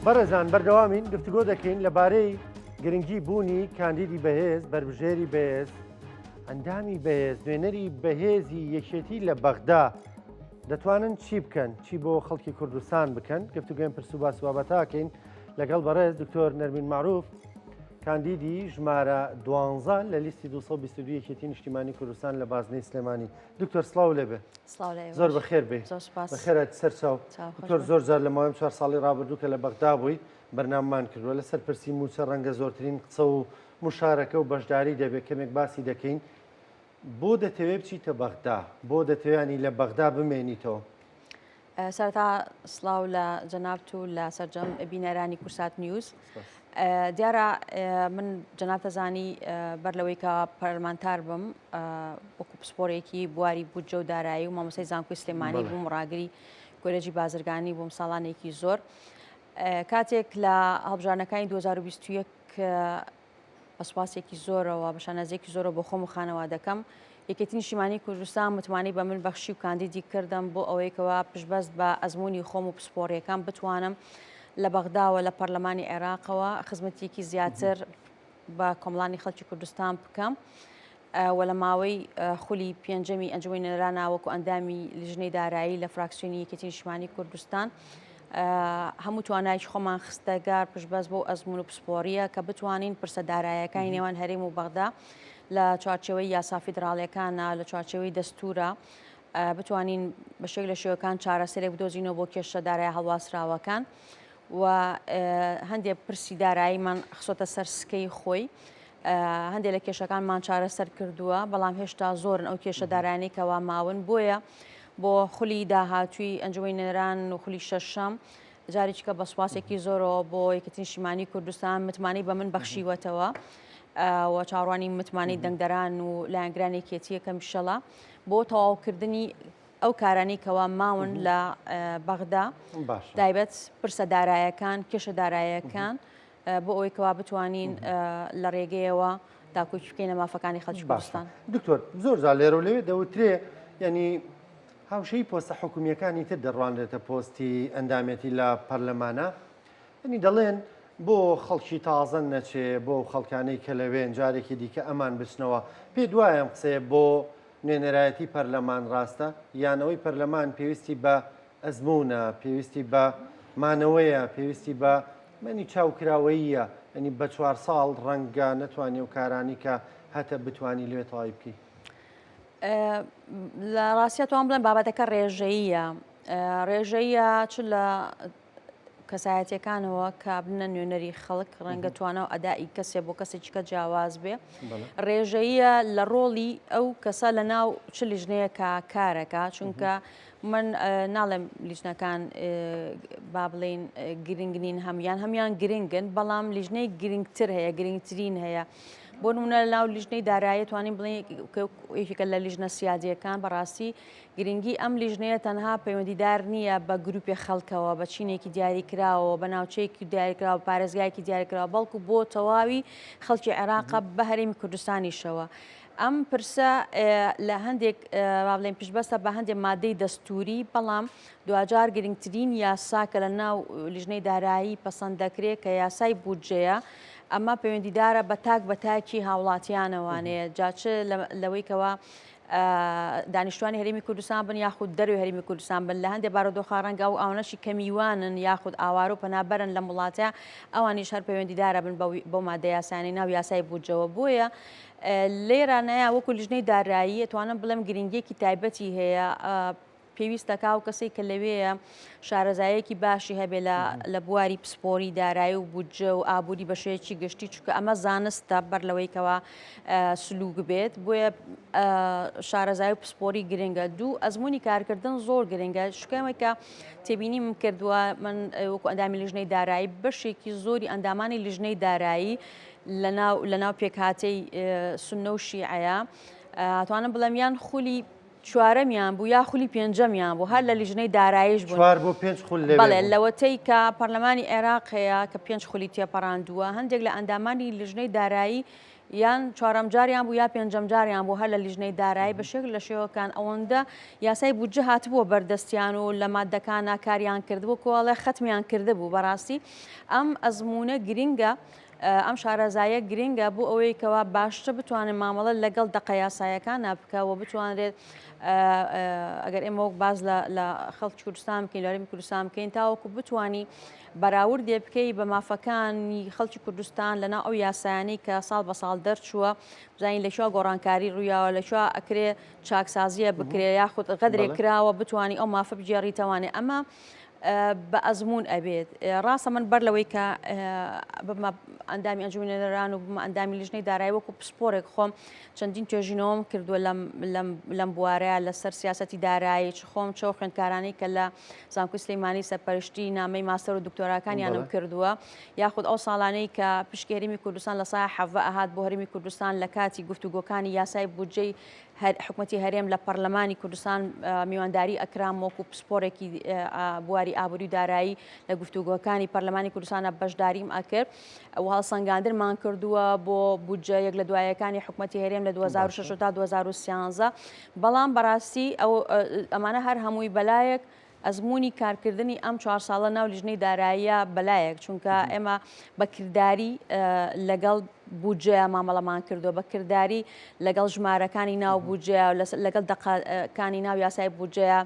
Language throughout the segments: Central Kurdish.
بەڕێزان بەردەوامین گفتوگۆ دەکەین لەبارەی گرنگی بوونی کاندیدی بەهێز، بەربژێری بەهێز، ئەندامی بەهێز، نوێنەری بەهێزی یەکێتی لە بەغدا دەتوانن چی بکەن، چی بۆ خەڵکی کوردستان بکەن؟ گفتوگۆین پرس و باس و بابەتاکەین لەگەڵ بەڕێز دکتۆر نەرمین مەعروف کاندیدی ژمارە دوانزە لە لیستی 222 یەکێتی نیشتیمانی کوردستان لە بازنەی سلێمانی. دکتۆر سڵاو لێبێ. زۆر بەخێر بێ. بەخێرات سەرچاو. دکتۆر زۆر جار لە ماوەی چوار ساڵی ڕابردوو کە لە بەغدا بووی بەرنامەمان کردووە لەسەر پرسی مووچە ڕەنگە زۆرترین قسە و مشارەکە و بەشداری دەبێت کەمێک باسی دەکەین بۆ دەتەوێ بچیتە بەغدا بۆ دەتەوێنی لە بەغدا بمێنیتەوە؟ سەرەتا سڵاو لە جەنابت و لە سەرجەم بینەرانی کورسات نیوز. دیارە من جەنابتە زانی بەر لەوەی کە پەرلەمانتار بم وەکو پسپۆرێکی بواری بودجە و دارایی و مامۆستای زانکۆی سلێمانی بووم ڕاگری کۆلێجی بازرگانی بووم ساڵانێکی زۆر. کاتێک لە هەڵبژاردنەکانی 2021 بە سوپاسێکی زۆرەوە، بە شانازییەکی زۆرەوە بۆ خۆم و خانەوادەکەم، یەکێتی نیشتیمانیی کوردستان متمانەی بە من بەخشی و کاندیدی کردم بۆ ئەوەی کەوا پشتبەست بە ئەزموونی خۆم و پسپۆڕییەکان بتوانم لە بەغداوە لە پەرلەمانی عێراقەوە خزمەتێکی زیاتر بە کۆمەڵانی خەڵکی کوردستان بکەم. و لە ماوەی خولی پێنجەمی ئەنجومەنی نوێنەرانا وەکو ئەندامی لیژنەی دارایی لە فراکسیۆنی یەکێتی نیشتمانی کوردستان هەموو توانایکی خۆمان خستە گار پشتبەست بۆ ئەزمون و پسپۆریە کە بتوانین پرسە دارایەکانی نێوان هەرێم و بەغدا لە چوارچێوەی یاسا فیدراڵیەکانە لە چوارچێوەی دەستورە بتوانین بە شێک لە شێوەکان چارەسەرێک بدۆزینەوە بۆ کێشە دارای هەڵواسراوەکان و هەندێک پرسی داراییمان خسۆتە سەر سکەی خۆی. هەندێک لە کێشەکانمان چارەسەر کردووە، بەڵام هێشتا زۆرن ئەو کێشە دارایانەی کەوا ماون، بۆیە بۆ خولی داهاتووی ئەنجومەنی نوێنەران و خولی شەشەم جارێکیکە بە سوپاسێکی زۆرەوە بۆ یەکێتی نیشتیمانی کوردستان متمانەی بە من بەخشیوەتەوە و چاوەڕوانی متمانەی دەنگدەران و لایەنگرانی یەکێتییەکەم ئیشەڵا بۆ تەواوکردنی ئەو کارانەی کەوا ماون لە بەغدا تایبەت پرسە دارایەکان کێشە دارایەکان بۆ ئەوەی کەوا بتوانین لە ڕێگەیەوە داکۆکی بکەین لە مافەکانی خەڵکی کوردستان. دکتۆر زۆر جار لێرە و لەوێ دەوترێ یعنی هاوشێی پۆستە حکومییەکانی تر دەڕوانرێتە پۆستی ئەندامێتی لە پەرلەمانە یعنی دەڵێن بۆ خەڵکی تازە نەچێ بۆ خەڵکانەی کە لەوێن جارێکی دیکە ئەمان بچنەوە پێ دوایە ئەم قسەیە بۆ نوێنەرایەتی پەرلەمان ڕاستە یانەوەی پەرلەمان پێویستی بە ئەزموونە، پێویستی بە مانەوەیە، پێویستی بە مەنی چاوکراوەییە، یانی بە چوارساڵ ڕەنگە نەتوانی ئەو کارانەی کە هەتە بتوانی لەوێ تەواوی بکەی. لە ڕاستیا توان بڵێم بابەتەکە ڕێژەییە، ڕێژەییە چ لە کەسایەتیەکانەوە کە بنە نوێنەری خەڵک ڕەنگە توانا و ئەدائی کەسێ بۆ کەسێکی کە جیاواز بێ ڕێژەیە لە ڕۆڵی ئەو کەسە لە ناو چ لیژنەیە کە کارەکە چونکە من ناڵێم لیژنەکان با بڵین گرنگ نین هەموان هەموان گرنگن بەڵام لیژنەی گرنگتر هەیە گرنگترین هەیە بۆ نمونە لە ناو لیژنەی دارایی توانین بڵێن یەکێکە لە لیژنە سیادیەکان بەڕاستی گرنگی ئەم لیژنەیە تەنها پەیوەندیدار نییە بە گروپێ خەڵکەوە، بە چینێکی دیاریکراوەوە، بە ناوچەیەکی دیاریکراوە، بە پارێزگایەکی دیاریکراوە، بەڵکو بۆ تەواوی خەڵکی عێراقە بە هەرێمی کوردستانیشەوە. ئەم پرسە لە هەندێک با بڵێین پشتبەستە بە هەندێک مادەی دەستووری، بەڵام دواجار گرنگترین یاسا کە لە ناو لیژنەی دارایی پەسەند دەکرێت کە یاسای بودجەیە، ئەمە پەیوەندیدارە بە تاک بە تاکی هاوڵاتیانەوانێ جا چ لەوەی کەوا دانیشتوانی هەرێمی کوردستان بن یاخود دەروی هەرێمی کوردستان بن لە هەندێک بارودۆخا ڕەنگە ئەو ئەوانەشی کە میوانن یاخود ئاوارە و پەنابەرن لەم وڵاتە ئەوانیش هەر پەیوەندیدارە بن بەو مادە یاسایانەی ناو یاسای بودجەوە بۆیە لێرانەیە وەکو لیژنەی دارایی ئەتوانم بڵێم گرنگیەکی تایبەتی هەیە پێویست دەکا ئەو کەسەی کە لەوێیە شارەزایەکی باشی هەبێ لە لە بواری پسپۆری دارایی و بودجە و ئابووری بە شێوەیەکی گشتی چونکە ئەمە زانستە بەر لەوەی کەوا سلوک بێت بۆیە شارەزایی و پسپۆری گرنگە دوو ئەزمموی کارکردن زۆر گرنگە شکەمە کە تێبینیم کردووە من وەکو ئەندامی لیژنەی دارایی بەشێکی زۆری ئەندامانی لیژنەی دارایی لەناو لەناو پێکهاتەی سنە و شیعەیە توانم بڵێم یان خولی چوارەمیان بوو یا خولی پێنجەمیان بوو هەر لە لیژنەی داراییش بوون. چوار بۆ پێنج خول لەوێ بەڵێ بوون. لەوەتەی کە پەرلەمانی عێراق هەیە کە پێنج خولی تێپەڕاندووە هەندێک لە ئەندامانی لیژنەی دارایی یان چوارەم جاریان بوو یا پێنجەم جاریان بوو هەر لە لیژنەی دارایی بە شێک لە شێوەکان ئەوەندە یاسای بودجە هاتبووە بەردەستیان و لە مادەکانە کاریان کردبوو کۆڵێ خەتمیان کردبوو. بەڕاستی ئەم ئەزموونە گرنگە، ئەم شارەزاییە گرنگە بۆ ئەوەی کەوا باشتر بتوانێت مامەڵە لەگەڵ دەقە یاسایەکانە بکە و بتوانرێت ئەگەر ئێمە وەک باز لە خەڵکی کوردستان بکەین، لە هەرێمی کوردستان بکەین، تاوەکو بتانی بەراوردێ بکەی بە مافەکانی خەڵکی کوردستان لەناو ئەو یاسایانەی کە ساڵ بە ساڵ دەرچووە، بزانین لە کوێ گۆڕانکاری ڕوویاوە، لە کوێ ئەکرێ چاکسازیە بکرێ یاخود غەدرێک کراوە بتانی ئەو مافە بگێڕیتەوانێ. ئەمە بە ئەزموون ئەبێت. ڕاستە من بەر لەوەی کە ببمە ئەندامی ئەنجومەنی نوێنەران و ببمە ئەندامی لیژنەی دارایی وەکو پسپۆرێک خۆم چەندین توێژینەوەم کردووە لەم بوارەیە لەسەر سیاسەتی دارایی، چ خۆم چ ئەو خوێندکارانەی کە لە زانکۆی سلەیمانی سەرپەرشتی نامەی ماستەر و دکتۆراکانیانم کردووە، یاخود ئەو ساڵانەی کە پشکی هەرێمی کوردستان لە سایە 17 ئەهات بۆ هەرێمی کوردستان لە کاتی گفتوگۆکانی یاسای بودجەی حکومەتی هەرێم لە پەرلەمانی کوردستان میوانداری ئەکرام وەکو پسپۆرێکی بواری ئابووری و دارایی لە گفتوگۆکانی پەرلەمانی کوردستانە بەشداریم ئەکرد و هەڵسەنگاندنمان کردووە بۆ بودجە یەک لە دوایەکانی حکومەتی هەرێم لە 2006 تا 2013. بەڵام بەڕاستی ئەمانە هەر هەمووی بەلایەک، ئەزموونی کارکردنی ئەم چوار ساڵە ناو لیژنەی داراییە بەلایەک، چونکە ئێمە بە کرداری لەگەڵ بودجەیە مامەڵەمان کردووە، بە کرداری لەگەڵ ژمارەکانی ناو بودجەیە، لەگەڵ دەقەکانی ناو یاسای بودجەیە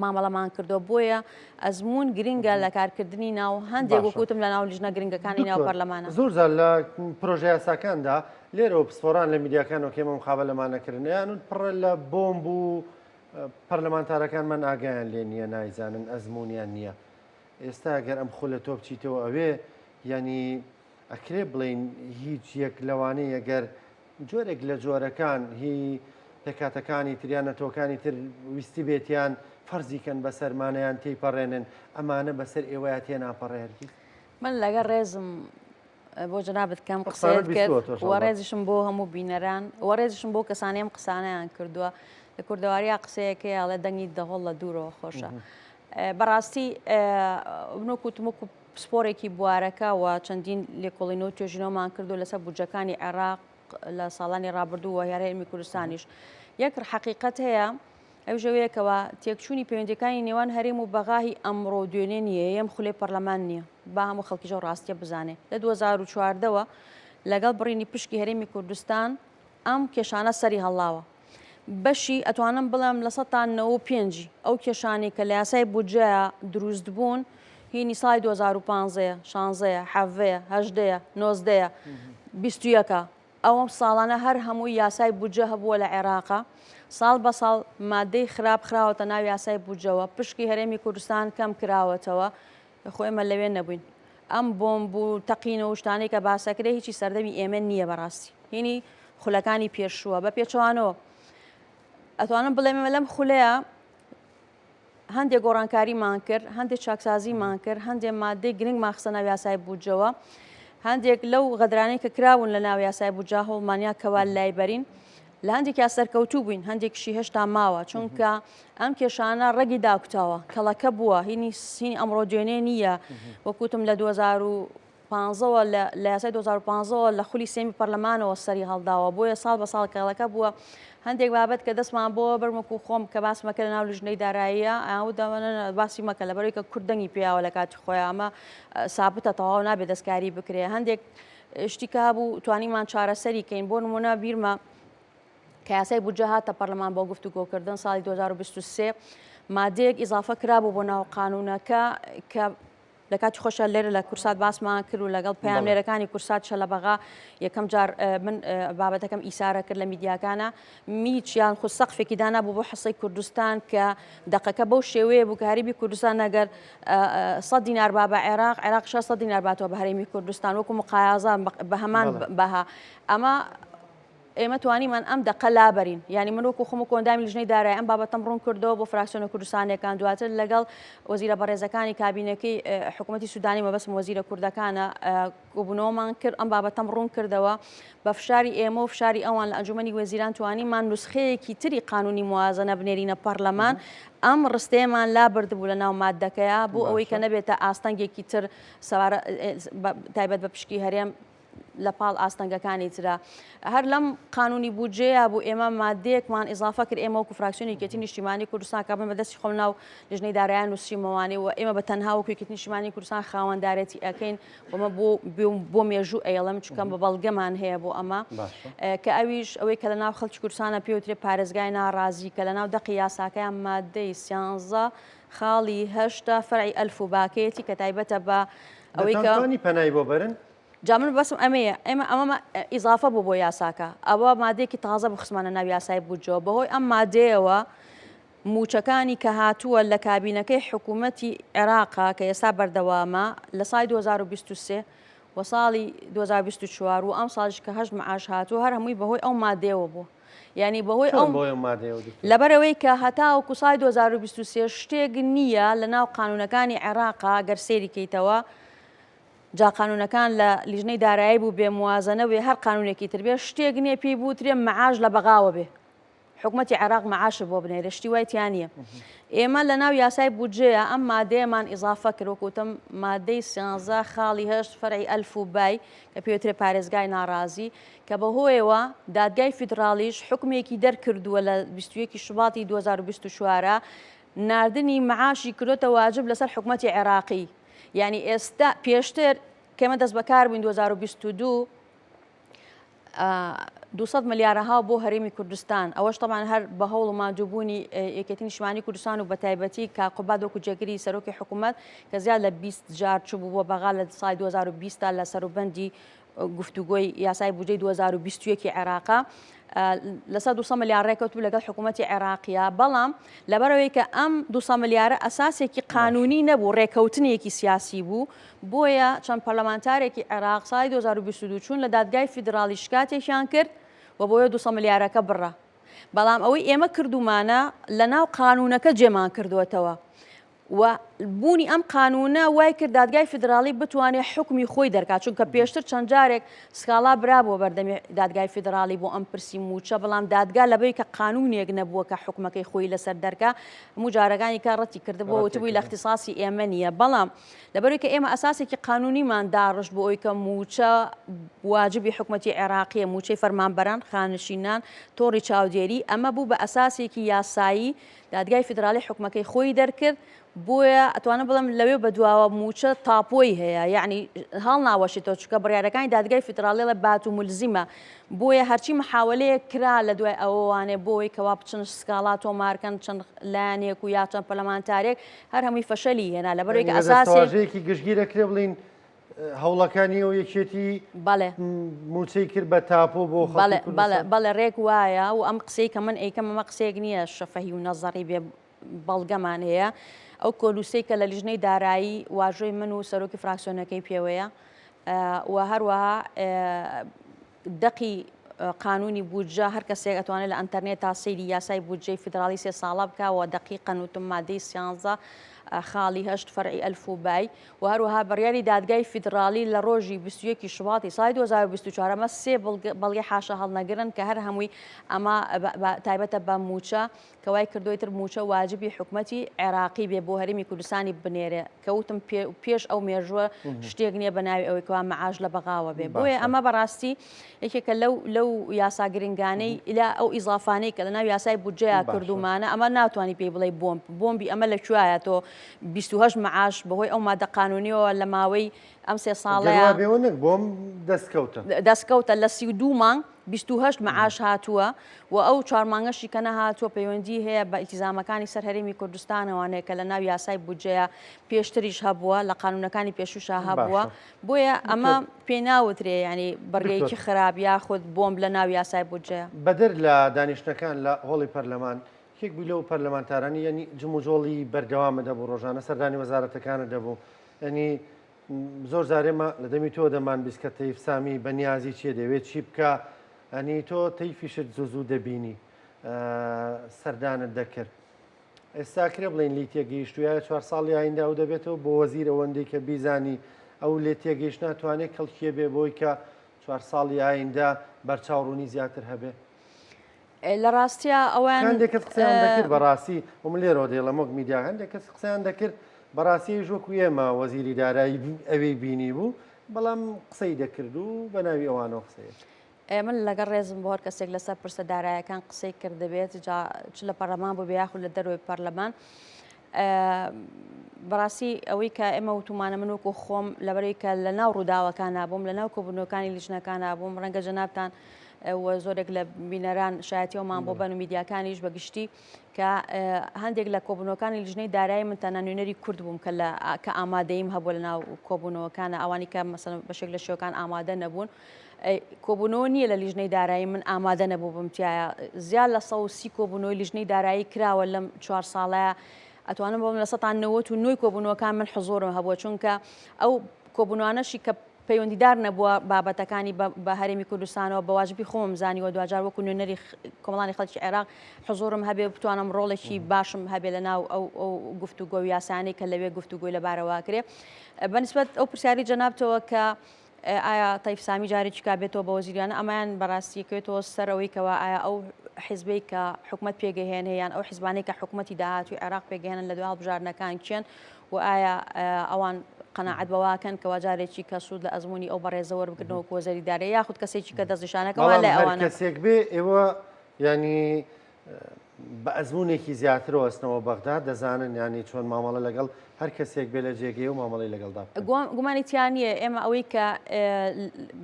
مامەڵەمان کردووە. بۆیە ئەزموون گرنگە لە کارکردنی ناو هەندێک وەکوتم لە ناو لیژنە گرنگەکانی ناو پەرلەمانە. زۆر جار لە پرۆژە یاساکاندا لێرەوە پسپۆران لە میدیاکانەوە کە ئێمە مقابەلەمانەکردن یان پڕە لە بۆمب و پەرلەمانتارەکانمان ئاگایان لێ نییە، نایزانن، ئەزموونیان نییە. ئێستا گەر ئەم خولە تۆ بچیتەوە ئەوێ، یانی ئەکرێ بڵێین هیچ یەک لەوانەیە گەر جۆرێک لە جۆرەکان هی پێکهاتەکانی تر یان نەتەوەکانی تر ویستبێتیان فەرزی کەن بەسەرمانە یان تێیپەڕێنن، ئەمانە بەسەر ئێوەیا تێناپەڕێ هەرگیز؟ من لەگەڵ ڕێزم بۆ جەنابت کەم قسەت کرد و ڕێزیشم بۆ هەموو بینەران و ڕێزیشم بۆ کەسانی ئەم قسانەیان کردووە. لە کوردەواریا قسەیەکەیە ئەڵێ دەنگی دەهۆڵ لە دوورەوە خۆشە. بەڕاستی منۆکوتم وەکو پسپۆرێکی بوارەکە و چەندین لێکۆڵینەوە توێژینەوەمان کردو لەسەر بودجەکانی عێراق لە ساڵانی ڕابردوو و هەرێمی کوردستانیش. یەک حەقیقەت هەیە ئەویش ئەوەیە کەوا تێکچوونی پەیوەندییەکانی نێوان هەرێم و بەغا هی ئەمڕۆ و دوێنێ نییە، یەم خولەی پەرلەمان نییە، با هەموو خەڵکیش ئەو ڕاستییە بزانێ. لە 2014 وە لەگەڵ بڕینی پشکی هەرێمی کوردستان ئەم کێشانە سەری هەڵڵاوە. بەشی ئەتوانم بڵێم 95% ی ئەو کێشانەی کە لە یاسای بودجەیا دروست بوون هینی ساڵی 2015 یە، 16 یە، 17 یە، 18 یە، 19 یە، 21 ە. ئەو ساڵانە هەر هەمووی یاسای بودجە هەبووە لە عێراقا، ساڵ بە ساڵ مادەی خراپ خراوەتە ناو یاسای بودجەوە، پشکی هەرێمی کوردستان کەم کراوەتەوە، خۆ ئێمە لەوێ نەبووین. ئەم بۆمب و تەقینەوە و شتانەی کە باسەکرێ هیچی سەردەمی ئێمە نییە بەڕاستی، هینی خولەکانی پێشووە. بە پێچەوانەوە ئەتوانم بڵێم ئێمە لەم خولەیە هەندێک گۆڕانکاریمان کرد، هەندێک چاکسازیمان کرد، هەندێک مادەی گرنگمان خستە ناو یاسای بودجەوە، هەندێک لەو غەدرانەی کە کراون لە ناو یاسای بودجە هەوڵمانیا کەوا لای بەرین. لە هەندێکیا سەرکەوتوو بووین، هەندێکشی هێشتا ماوە، چونکە ئەم کێشانە ڕەگی داکوتاوە، کەڵەکە بووە، هینی سینی ئەمڕۆ دوێنێ نییە. وەکوتم لە 2015ەوە لە یاسای 2015ەوە لە خولی سێمی پەرلەمانەوە سەری هەڵداوە، بۆیە ساڵ بە ساڵ کەڵەکە بووە. هەندێک بابەت کە دەستمان بۆ بەرم وەکو خۆم کە باسمە کە لە ناو لیژنەی داراییە باسی مەکە لەبەرەوەی کە کورد دەنگی پێیاوە لە کاتی خۆیان ئەمە سابتە تەواو نابێت دەستکاری بکرێ. هەندێک شتی کە هەبوو توانیمان چارەسەری کەین، بۆ نمونە بیرمە کە یاسای بودجە هاتە پەرلەمان بۆ گفتوگۆکردن ساڵی 2023 مادەیەک ئیزافە کرابوو بۆ ناو قانونەکە کە لە کاتی خۆشە لێرە لە کورسات باسمان کرد و لەگەڵ پەیامنێرەکانی کورسات شە لە بەغا یەکەم جار من بابەتەکەم ئیسارە کرد لە میدیاکانە میچ یان خود سەقفێکی دانا بوو بۆ حسەی کوردستان کە دەقەکە بەو شێوەیە بوو کە هەرێمی کوردستان ئەگەر 100 دینار با بە عێراق، عێراق 600 دینار باتەوە بە هەرێمی کوردستان وەکو مقایازە بە هەمان بەها. ئەمە ئێمە توانیمان ئەم دەقە لابەرین. یانی من وەکو خۆم و کۆندامی لیژنەی دارایی ئەم بابەتەم ڕوون کردەوە بۆ فراکسیۆنە کوردستانیەکان، دواتر لەگەڵ وەزیرە بەڕێزەکانی کابینەکەی حکوومەتی سودانی، مەبەستم وەزیرە کوردەکانە، کۆبوونەوەمان کرد، ئەم بابەتەم ڕوون کردەوە. بە فشاری ئێمە و فشاری ئەوان لە ئەنجومەنی وەزیران توانیمان نوسخەیەکی تری قانونی موازنە بنێرینە پەرلەمان. ئەم ڕستەیەمان لابردبوو لە ناو مادەکەیا بۆ ئەوەی کە نەبێتە ئاستەنگێکی تر سەبارەت تایبەت بە پشکی هەرێم. لە پاڵ ئاستەنگەکانی ترا. هەر لەم قانونی بودجەیە بوو ئێمە مادەیەکمان ئیزافە کرد ئێمە وەکو فراکسیۆنی یەکێتی نیشتیمانی کوردستان کە من بە دەستی خۆم ناو لیژنەی دارایان نووسیمەوانێ و ئێمە بە تەنها وەکو یەکێتی نیشتیمانی کوردستان خاوەندارێتی ئەکەین ومە بۆ بۆ مێژوو ئەیڵم چونکە بە بەڵگەمان هەیە بۆ ئەمە کە ئەویش ئەوەی کە لە ناو خەڵکی کوردستانە پێوترێ پارێزگای ناڕازی کە لە ناو دەقی یاساکەیان مادەی سیانزە خاڵی هەشتا فەرعی ئەلف و باکەیەتی کە تایبەتە بە ئەوەی کە پەنای بۆ بەرن جا من بەسم ئەمەیە ئێمە ئەمەمە ئیزافە بوو بۆ یاساکە ئەوە مادەیەکی تازە بوو خستمانە ناو یاسای بودجەوە بەهۆی ئەم مادەیەوە مووچەکانی کە هاتووە لە کابینەکەی حکوومەتی عێراقا کە ئێستا بەردەوامە لە ساڵی 2023 و ساڵی 2024 و ئەم ساڵیش کە هەشت معاش هاتووە هەر هەمووی بەهۆی ئەو مادەیەوە بوو یعنی بەهۆی ئەو لەبەرەوەی کە هەتاوەکو ساڵی 2023 شتێک نییە لە ناو قانونەکانی عێراقا گەر سەیری کەیتەوە جا قانونەکان لە لیژنەی دارایی بوو بێ موازنە بێ هەر قانونێکی تر بێ شتێک نییە پێی بوترێ معاش لە بەغاوە بێ حکومەتی عێراق معاشت بۆ بنێرێ شتی وای تیا نییە ئێمە لە ناو یاسای بودجەیە ئەم مادەیەمان ئیزافە کرد وەکو وتم مادەی سیانزە خاڵی هەشت فەرعی ئەلف و بای کە پێوترێ پارێزگای ناڕازی کە بەهۆیەوە دادگای فیدراڵیش حکمێکی دەرکردووە لە 21 شوباتی 2024 ناردنی معاشی کردۆتە واجب لەسەر حکومەتی عێراقی یانی ئێستا پێشتر کەمە دەست بەکار بووین 2022 200 ملیارەها بۆ هەرێمی کوردستان ئەوەش تەمان هەر بە هەوڵ و ماندووبوونی یەکێتی نیشتمانی کوردستان و بەتایبەتی کاک قوباد وەکو جێگری سەرۆکی حکوومەت کە زیاد لە 20 جار چوو بۆ بەغا لە ساڵی 2020 تا لە سەروبەندی گفتوگۆی یاسای بودجەی 2021 عێراقا لەسەر 200 ملیار ڕێکەوتبوو لەگەڵ حکوومەتی عێراقیە بەڵام لەبەرەوەی کە ئەم 200 ملیارە ئەساسێکی قانونی نەبوو ڕێکەوتنێکی سیاسی بوو بۆیە چەند پەرلەمانتارێکی عێراق ساڵی 2022 چوون لە دادگای فیدراڵی شکاتێکیان کرد و بۆیە 200 ملیارەکە بڕا بەڵام ئەوەی ئێمە کردومانە لەناو قانونەکە جێمان کردووەتەوە و بوونی ئەم قانوونە وای کرد دادگای فیدراڵی بتوانێت حوکمی خۆی دەرکات، چونکە پێشتر چەند جارێک سکاڵا برابووە بەردەمی دادگای فیدراڵی بۆ ئەم پرسی مووچە، بەڵام دادگا لەبەی کە قانوونێک نەبووە کە حوکمەکەی خۆی لەسەر دەرکا، هەموو جارەکانی کە ڕەتی کردبووە وتبووی لە اختصاصی ئێمە نییە، بەڵام لەبەرئەوەی کە ئێمە ئەساسێکی قانوونیمان داڕشت بۆ ئەوەی کە مووچە واجبی حکومەتی عێراقییە، مووچەی فەرمانبەران، خانەنشینان، تۆڕی چاودێری، ئەمە بوو بە ئەساسێکی یاسایی دادگای فیدراڵی حوکمەکەی خۆی دەرکرد، بۆیە ئەتوانم بڵێم لەوێ بەدواوە مووچە تاپۆی هەیە، یەعنی هەڵناوەشێتەوە، چونکە بڕیارەکانی دادگای فیدراڵی ئەڵێ بات و مولزیمە، بۆیە هەرچی محاوەلەیەک کرا لە دوای ئەوەوانێ بۆ ئەوەی کەوا بچن سکاڵا تۆمارکەن چەند لایەنێک و یا چەند پەرلەمانتارێک هەر هەمووی فەشەلی هێنا لەبەرئەوەی کە ئەساسێک دەستەواژەیەکی گشتگیر ئەکرێ بڵێین هەوڵەکانی ئەو یەکێتی بەڵێ موچەی کرد بە تاپۆ بۆ بەڵێ بەڵێ بەڵێ ڕێک وایە و ئەم قسەی کە من ئەیکەم ئەمە قسەیەک نییە شەفەهی و نەزەڕی بێ بەڵگەمان هەیە ئەو کۆلوسەی کە لە لیژنەی دارایی واژۆی من و سەرۆکی فراکسیۆنەکەی پێوەیە و هەروەها دەقی قانونی بودجە هەر کەسێک ئەتوانێت لە ئەنتەرنێت تا سەیری یاسای بودجەی فیدراڵی سێ ساڵە بکا و دەقیقەن وتم مادەی سیانزە خاڵی هەشت فەرعی ئەلف و بای و هەروەها بڕیاری دادگای فیدراڵی لە ڕۆژی 21 شوباتی ساڵی 2024 ئەمە سێ بەڵگەی حاشا هەڵنەگرن کە هەر هەمووی ئەمە تایبەتە بە مووچە کە وای کردووە ئیتر مووچە واجبی حکومەتی عێراقی بێ بۆ هەرێمی کوردستانی بنێرێ کە وتم پێش ئەو مێژووە شتێک نییە بە ناوی ئەوەی کەوا مەعاش لە بەغاوە بێ بۆیە ئەمە بەڕاستی یەکێکە لەو لەو یاسا گرنگانەی ئیلا ئەو ئیزافانەی کە لەناو یاسای بودجەیا کردومانە ئەمە ناتوانانی پێی بڵێ بۆمب بۆمبی ئەمە لە کوایە تۆ 28 معاش بەهۆی ئەو مادە قانونیەوە لە ماوەی ئەم سێ ساڵەیە بێەوە نەک بۆم دەستکەوتە دەستکەوتە لە 32 مانگ 28 معاش هاتووە و ئەو چوار مانگەشی کە نەهاتووە پەیوەندی هەیە بە ئیلتیزامەکانی سەر هەرێمی کوردستانەوانەیە کە لە ناو یاسای بودجەیە پێشتریش هەبووە لە قانونەکانی پێشوشا هەبووە بۆیە ئەمە پێی ناوترێ یانی بڕگەیەکی خراپ یاخود بۆمب لە ناو یاسای بودجەیە. بەدەر لە دانیشتنەکان لە هۆڵی پەرلەمان، یەکێک بووی لەو پەرلەمانتارانەی یانی جموجۆڵی بەردەوامت هەبوو، ڕۆژانە سەردانی وەزارەتەکانت هەبوو، یانی زۆر جار ئێمە لە دەمی تۆ دەمانبیست کە تەیف سامی بە نیازی چییە، دەیەوێت چی بکا، یانی تۆ تەیفیشت زوو زوو دەبینی، سەردانت دەکرد. ئێستا کرێ بڵێین لێی تێگەیشتوو یا چوار ساڵی ئایندە ئەو دەبێتەوە بۆ وەزیر ئەوەندەی کە بیزانی ئەو لێ تێگەیشت ناتوانێت کەڵکیە بێ بۆی کە چوار ساڵی ئایندە بەرچاو ڕوونی زیاتر هەبێ. لە ڕاستیا ئەوان هەندێک کەس قسەیان دەکرد بەڕاستی و من لێرەوە دەیڵێم وەک میدیا هەندێک کەس قسەیان دەکرد بەڕاستی ئەویش وەکو ئێمە وەزیری دارایی ئەوێی بینی بوو. بەڵام قسەی دەکرد و بە ناوی ئەوانەوە قسەی من لەگەڵ ڕێزم بۆ هەر کەسێک لەسەر پرسە دارایەکان قسەی کردبێت جا چ لە پەرلەمان بوو بێ یاخود لە دەرەوەی پەرلەمان بەڕاستی ئەوەی کە ئێمە وتومانە من وەکو خۆم لەبەرەی کە لە ناو ڕووداوەکان نابووم لە ناو کۆبوونەوەکانی لیژنەکان نابووم ڕەنگە جەنابتان و زۆرێک لە بینەران شایەتیەوەمان بۆ بەن و میدیاکانیش بە گشتی کە هەندێک لە کۆبوونەوەکانی لیژنەی دارایی من تەنها نوێنەری کورد بووم کە لە کە ئامادەیم هەبوو لە ناو کۆبوونەوەکانە ئەوانی کە مەسەن بەشێک لە شێوەکان ئامادە نەبوون کۆبوونەوە نییە لە لیژنەی دارایی من ئامادە نەبووبم تایە زیاد لە 130 کۆبوونەوەی لیژنەی دارایی کراوە لەم چوار ساڵەیە ئەتوانم بڵێم 99% کۆبوونەوەکان من حزۆرم هەبووە چونکە ئەو کۆبوونەوانەشی کە پەیوەندیدار نەبووە بابەتەکانی بە هەرێمی کوردستانەوە بە واجبی خۆمم زانیوە دواجار وەکو نوێنەری کۆمەڵانی خەڵکی عێراق حزۆرم هەبێ بتوانم ڕۆڵێکی باشم هەبێ لە ناو ئەو ئەو گفتوگۆ و یاسانەی کە لەوێ گفتوگۆی لەبارەوە کرێ بەنسبەت ئەو پرسیاری جەنابتەوە کە ئایا تەیف سامی جارێکی کا بێتەوە بە وەزیریانە ئەمەیان بەڕاستی کەوێتەوە سەر ئەوەی کەوا ئایا ئەو حیزبەی کە حکومەت پێگەهێنێ یان ئەو حیزبانەی کە حکومەتی داهاتووی عێراق پێگەهێنن لە دوای هەڵبژاردنەکان کێن و ئایا ئەوان قەناعەت بەواکەن کەوا جارێکی کە سوود لە ئەزمموی ئەو بەڕێزە وەربگرنەوە وەزەری دارێ یاخود کەسێکی کە دەستنیشانەکەەوە لە ئەوانە کەسێک بێ ئێوە ینی بە ئەزموونێکی زیاترەوە ئەچنەوە بەغدا، دەزانن یانی چۆن مامەڵە لەگەڵ هەر کەسێک بێ لە جێگەی و مامەڵەی لەگەڵدا بکەن. گومانی تیا نییە ئێمە ئەوەی کە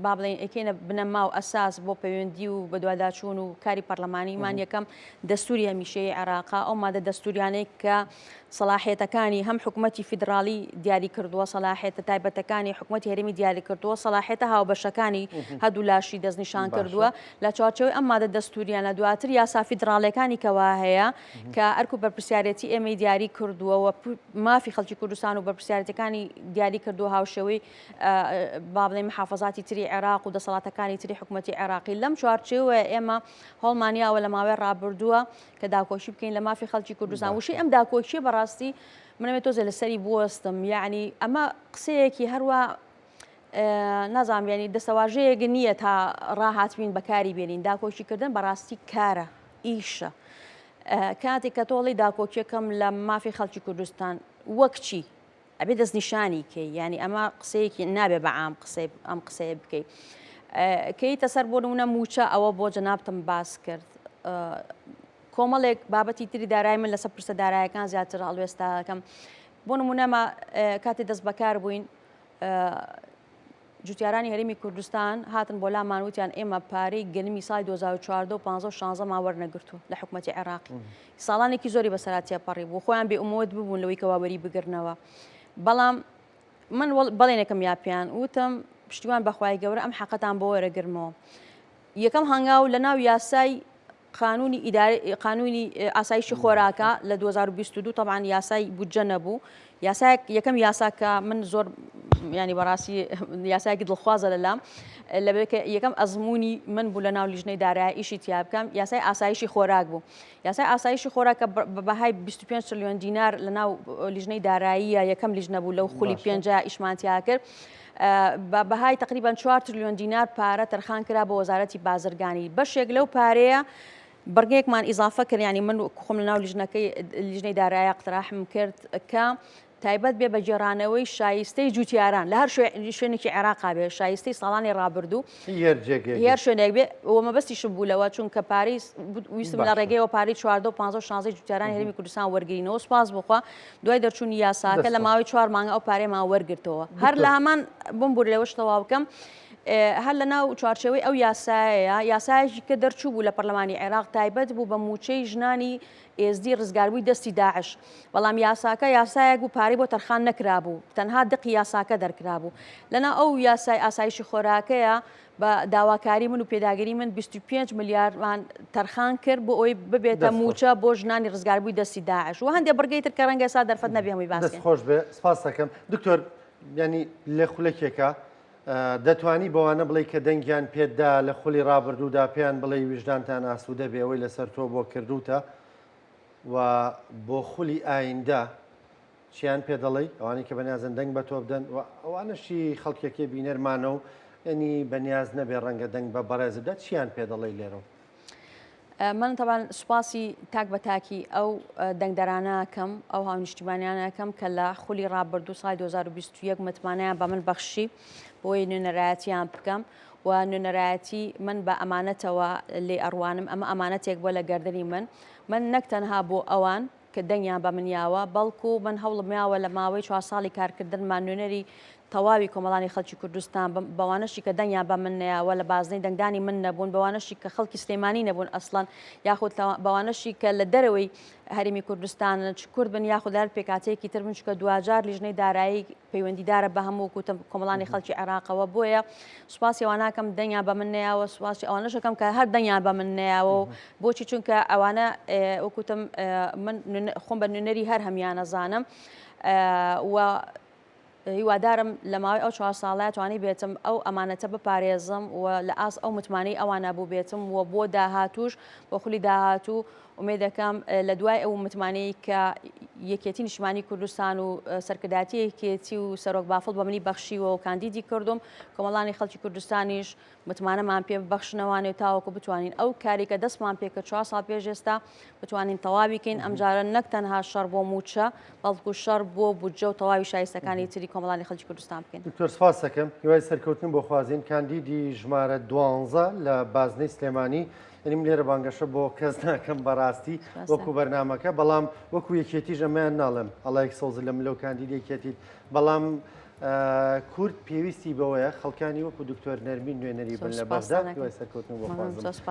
با بڵێین ئەیکەینە بنەما و ئەساس بۆ پەیوەندی و بەدواداچوون و کاری پەرلەمانیمان یەکەم دەستووری هەمیشەیی عێراقە، ئەو مادە دەستووریانەی کە سەڵاحیەتەکانی هەم حکومەتی فیدراڵی دیاری کردووە، سەڵاحیەتە تایبەتەکانی حکومەتی هەرێمی دیاری کردووە، سەڵاحیەتە هاوبەشەکانی هەردوو لاشی دەستنیشان کردووە. لە چوارچێوەی ئەم مادە دەستووریانە دواتر یاسا فیدراڵیەکانی کەوا هەیە کە ئەرک و بەرپرسیارێتی ئێمەی دیاری کردووە و مافی خەڵکی کوردستان و بەرپرسیارێتەکانی دیاری کردووە هاوشێوەی با بڵێین محافەزاتی تری عێراق و دەسەڵاتەکانی تری حکومەتی عێراقی. لەم چوارچێوەیە ئێمە هەوڵمان یاوە لە ماوەی ڕابردووە کە داکۆکی بکەین لە مافی خەڵکی کوردستان. وشەی ئەم داکۆکیە بەڕاستی منەوێت تۆزێ لەسەری بوەستم، یعنی ئەمە قسەیەکی هەروە نازانم یعنی دەستەواژەیەک نییە تا ڕاهاتبین بەکاری بێنین. داکۆکیکردن بەڕاستی کارە، ئیشە. کاتێک کە تۆڵی داکۆکیەکەم لە مافی خەڵکی کوردستان وەک چی؟ ئەبێ دەستنیشانی کەی یانی ئەمە قسەیەکی نابێ بە عام قسەی ئەم قسەیە بکەی کەیتە سەر بۆ نمونە موچە ئەوە بۆ جەنابتم باس کرد کۆمەڵێک بابەتی تری دارای من لەسەر پرسە دارایەکان زیاتر هەڵوێستاکەم بۆ نمونەمە کاتی دەست بەکار بووین جوتیارانی هەرێمی کوردستان هاتن بۆ لامان وتیان ئێمە پارەی گەنمی ساڵی 2014 و 15 و 16 مان وەرنەگرتووە لە حکومەتی عێراقی. ساڵانێکی زۆری بەسەرا تێپەڕی بوو خۆیان بێ ئومێد ببوون لەوەی کەوا وەری بگرنەوە. بەڵام من بەڵێنێکم یا پێیان وتم پشتیوان بەخوای گەورە ئەم حەقەتان بۆ وەرەگرمەوە. یەکەم هەنگاو لە ناو یاسای قانونی ئیداری قانونی ئاسایشی خۆراکە لە 2022 طبعا یاسای بودجە نەبوو یاسایەک یەکەم یاسا کە من زۆر ینی بەڕاستی یاسایەکی دڵخوازە لەلام لەبێت کە یەکەم ئەزمموی من بوو لە ناو لیژنەی دارایی ئیشی تیا بکەم یاسای ئاسایشی خۆراک بوو یاسای ئاسایشی خۆراکە بە بەهای 25 تریلیۆن دینار لە ناو لیژنەی داراییە یەکەم لیژنە بوو لەو خولی پێنجە ئیشمان تیا کرد. بە بەهای تەقریبەن چوار ترلیۆن دینار پارە تەرخان کرا بۆ وەزارەتی بازرگانی، بەشێک لەو پارەیە بڕگەیەکمان ئیزافە کرد، یانی من خۆم لەناو لیژنەکەی لیژنەی دارایی اقتراحم کرد کە تایبەت بێ بە گێڕانەوەی شایستەی جوتیاران لە هەر شوێنێکی عێراقا بێ شایستەی ساڵانی ڕابردوو هەر شوێنێک بێ و مەبەستیشم بوو لەوە چونکە پارەی ویستم لە ڕێگەیەوە پارەی 14 و 15 و 16 جوتیارانی هەرێمی کوردستان وەرگرینەوە سوپاس بخوا دوای دەرچوونی یاساکە لە ماوەی چوار مانگ ئەو پارەیەمان وەرگرتەوە هەر لە هەمان بمبور لەوەش تەواو بکەم هەر لە ناو چوارچێوەی ئەو یاسایە یاسایەکی کە دەرچوو بوو لە پەرلەمانی عێراق تایبەت بوو بە موچەی ژنانی ئێزدی ڕزگاربووی دەستی داعش بەڵام یاساکە یاسایەک بوو پارەی بۆ تەرخان نەکرابوو تەنها دقی یاساکە دەرکرابوو لەناو ئەو یاسای ئاسایشی خۆراکەیە بە داواکاری من و پێداگری من 25 ملیارمان تەرخان کرد بۆ ئەوەی ببێتە مووچە بۆ ژنانی ڕزگاربووی دەستی داعش و هەندێ بڕگەی تر کە ڕەنگە ئێستا دەرفەت نەبێ هەمووی باس دەست خۆش بێ سپاس دەکەم دکتۆر ینی لە خولەکێکە دەتوانی بەوانە بڵێ کە دەنگیان پێتدا لە خولی ڕابردوودا پێیان بڵێ ویژدانتان ئاسوودە بێ ئەوەی لەسەر تۆ بۆ کردوتە و بۆ خولی ئایندە چیان پێ دەڵێی ئەوانەی کە بەنیازن دەنگ بە تۆ بدەن و ئەوانەشی خەڵکێکی بینەرمانە و ینی بەنیاز نەبێ ڕەنگە دەنگ بە بەڕێز بدات چیان پێ دەڵێی لێرەوە؟ من تەبعەن سوپاسی تاک بە تاکی ئەو دەنگدەرانە ئەکەم، ئەو هاونیشتیمانیانە ئەکەم کە لە خولی ڕابردوو ساڵی 2021 متمانەیان بە من بەخشی بۆی نوێنەرایەتیان بکەم و نوێنەرایەتی من بە ئەمانەتەوە لێ ئەڕوانم، ئەمە ئەمانەتێک بووە لە گەردنی من، من نەک تەنها بۆ ئەوان کە دەنگیان بە من یاوە، بەڵکو من هەوڵم یاوە لە ماوەی چوار ساڵی کارکردنمان نوێنەری تەواوی کۆمەڵانی خەڵکی کوردستان بم، بەوانەشی کە دەنگیان بە من نەیاوە، لە بازنەی دەنگدانی من نەبوون، بەوانەشی کە خەڵکی سلێمانی نەبوون ئەسڵەن، یاخود بەوانەشی کە لە دەرەوەی هەرێمی کوردستانن، چ کورد بن یاخود لە هەر پێکهاتەیەکی تر بن، چونکە دواجار لیژنەی دارایی پەیوەندیدارە بە هەموو وەکو کۆمەڵانی خەڵکی عێراقەوە، بۆیە سوپاسی ئەوانە ئەکەم دەنگیان بە من نەیاوە، سوپاسی ئەوانەش ئەکەم کە هەر دەنگیان بە من نەیاوە و بۆچی چونکە ئەوانە وەکو وتم من خۆم بە نوێنەری هەر هەمیان ئەزانم و هیوادارم لە ماوەی ئەو چوار ساڵەیا توانیبێتم ئەو ئەمانەتە بپارێزم و لە ئاست ئەو متمانەی ئەوانە بووبێتم و بۆ داهاتووش بۆ خولی داهاتوو ئومێد دەکەم لە دوای ئەو متمانەی کە یەکێتی نیشتمانی کوردستان و سەرکردایەتی یەکێتی و سەرۆک بافڵ بە منی بەخشیوە و کاندیدی کردوم کۆمەڵانی خەڵکی کوردستانیش متمانەمان پێ ببەخشنەوانێ و تاوەکو بتوانین ئەو کاری کە دەستمان پێ کرد چوار ساڵ پێش ئێستا بتوانین تەواوی کەین ئەمجارە نەک تەنها شەڕ بۆ مووچە بەڵکو شەڕ بۆ بودجە و تەواوی شایستەکانی تری کۆمەڵانی خەڵکی کوردستان بکەین. دکتۆر سپاس دەکەم هیوای سەرکەوتن بۆ خوازین کاندیدی ژمارە دوانزە لە بازنەی سلێمانی یعنی من لێرە بانگەشە بۆ کەس ناکەم بەڕاستی وەکو بەرنامەکە بەڵام وەکو یەکێتیش ئەمەیان ناڵێم ئەڵایەک سەوز لە ملەو کاندیدی یەکێتیت بەڵام کورد پێویستی بەوەیە خەڵکانی وەکو دکتۆر نەرمین نوێنەری بن لە بەغدا هیوای سەرکەوتن بۆ خوازم.